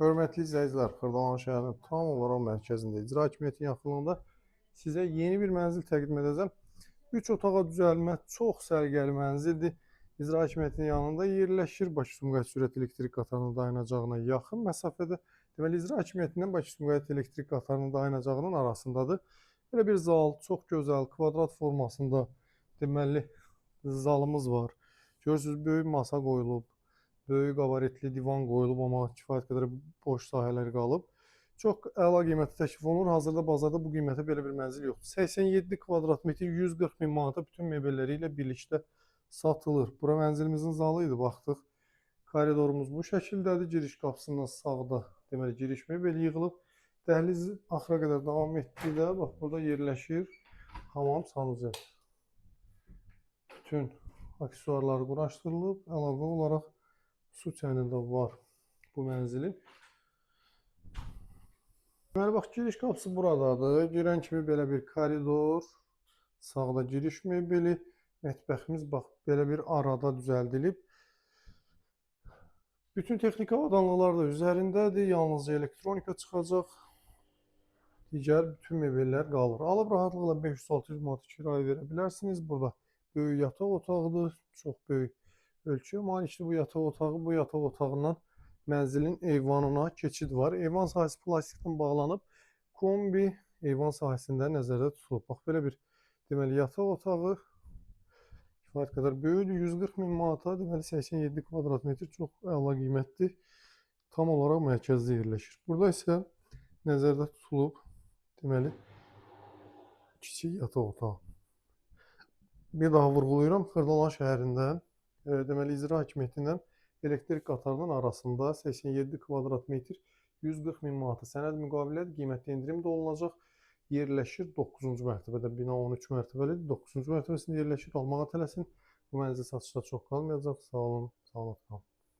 Hörmətli izləyicilər, Xırdalan şəhərinin tam olaraq mərkəzində, icra hakimiyyətinin yaxınlığında sizə yeni bir mənzil təqdim edəcəm. 3 otağa düzəlmə çox səliqəli mənzildir. İcra hakimiyyətinin yanında yerləşir. Bakı-Sumqayıt sürətli elektrik qatarının dayanacağına yaxın məsafədə. Deməli, icra hakimiyyətindən Bakı-Sumqayıt elektrik qatarının dayanacağının arasındadır. Belə bir zal, çox gözəl, kvadrat formasında deməli zalımız var. Görürsünüz, böyük masa qoyulub, böyük qabaretli divan qoyulub, amma kifayət qədər boş sahələr qalıb. Çox əla qiymətə təklif olunur. Hazırda bazarda bu qiymətə belə bir mənzil yoxdur. 87 kvadrat metr 140 min manata bütün mebelləri ilə birlikdə satılır. Bura mənzilimizin zalı idi, baxdıq. Koridorumuz bu şəkildədir. Giriş qapısından sağda deməli giriş mebeli yığılıb. Dəhliz axıra qədər davam etdikdə bax burada yerləşir hamam sanuzel. Bütün aksesuarlar quraşdırılıb. Əlavə olaraq su çəni də var bu mənzilin. Deməli bax giriş qapısı buradadır. Girən kimi belə bir koridor, sağda giriş mebeli, mətbəximiz bax belə bir arada düzəldilib. Bütün texniki avadanlıqlar da üzərindədir. Yalnızca elektronika çıxacaq. Digər bütün mebellər qalır. Alıb rahatlıqla 500-600 manat kirayə verə bilərsiniz. Burada böyük yataq otağıdır. Çox böyük ölçüyə malikdir bu yataq otağı. Bu yataq otağından mənzilin eyvanına keçid var. Eyvan sahəsi plastikdən bağlanıb. Kombi eyvan sahəsində nəzərdə tutulub. Bax belə bir deməli yataq otağı kifayət qədər böyükdür. 140 min manata, deməli 87 kvadrat metr çox əla qiymətdir. Tam olaraq mərkəzdə yerləşir. Burada isə nəzərdə tutulub deməli kiçik yataq otağı. Bir daha vurğulayıram, Xırdalan şəhərində deməli icra hakimiyyətindən elektrik qatarının arasında 87 kvadrat metr 140 min manata sənəd müqavilədir, qiymətli endirim də olunacaq. Yerləşir 9-cu mərtəbədə, bina 13 mərtəbəlidir. 9-cu mərtəbəsində yerləşir. Almağa tələsin. Bu mənzil satışda çox qalmayacaq. Sağ olun, salamat qalın.